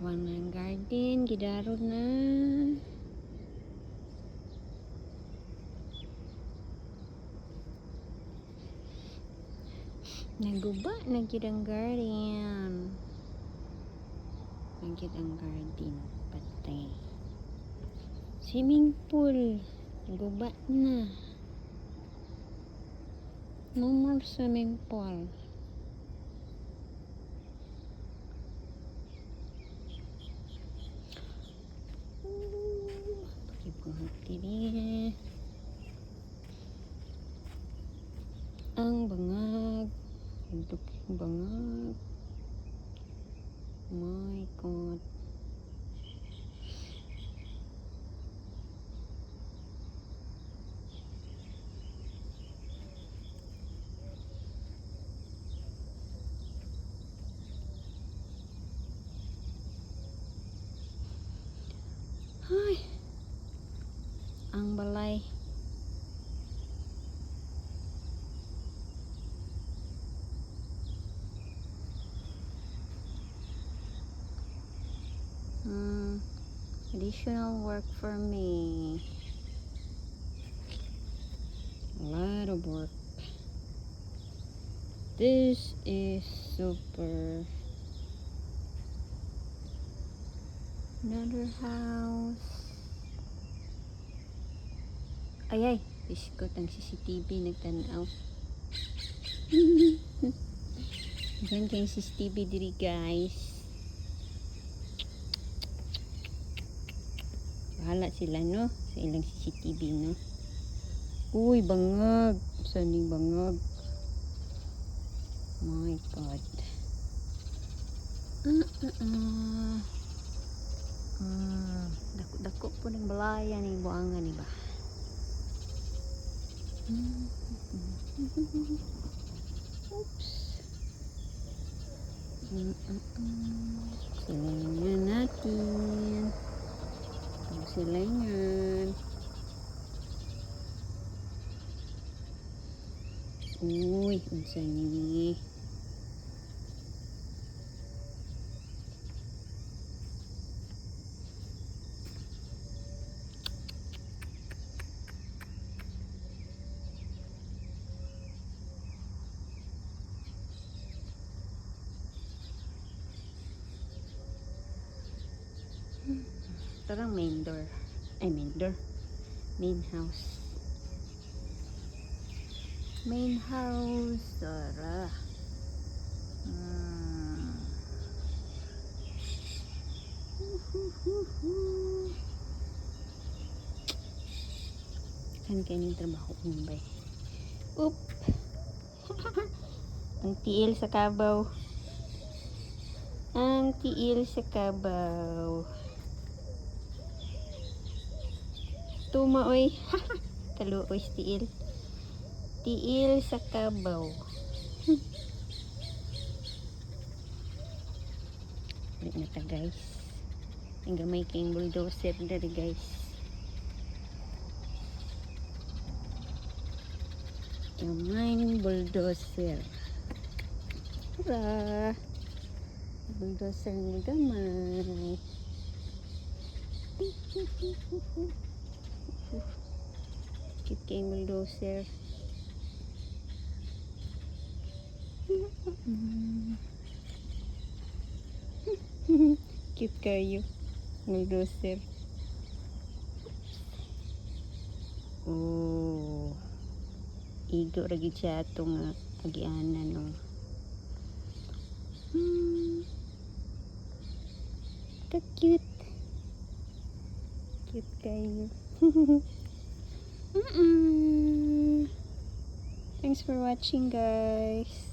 Ang garden, gidaro na. Naguba na gyud ang garden. Na gyud ang garden. Patay. Swimming pool. Guba na. No more swimming pool. Pakibuhat diri. Ang bangag. Ang bangag. My God. Ay. Ang balay. Additional work for me. A lot of work. This is super. Another house. Ay ay, biskot ang CCTV nagtanaw. Diyan kayong CCTV diri, guys. Bahala sila, no, sa ilang CCTV, no. Uy, bangag. Saan yung bangag? My God. Ah. Dako-dako po ng balaya ni buangan ni ba. Oops. Silingan natin. Itong silingan. Uy, unsa ni? Parang main door. Ay, main door. Main house. Main house. Tara. Uhuhuhu. Saan kayo yung trabaho kumbay? Oop! Ang tiil sa kabaw. Ang tiil sa kabaw. Tuma, oy. Kaluoy sa tiil. Tiil sa kabaw. Ulit na ta, guys. Ang gamay kayong bulldozer dali, guys. Gamay bulldozer. Hurra! Bulldozer nga gamay. Cute kayong bulldozer. Cute kayo. Bulldozer. Oh. Igo ra gyud siya ato nga agianan, no. Ka-cute. Cute kayo. Thanks for watching, guys.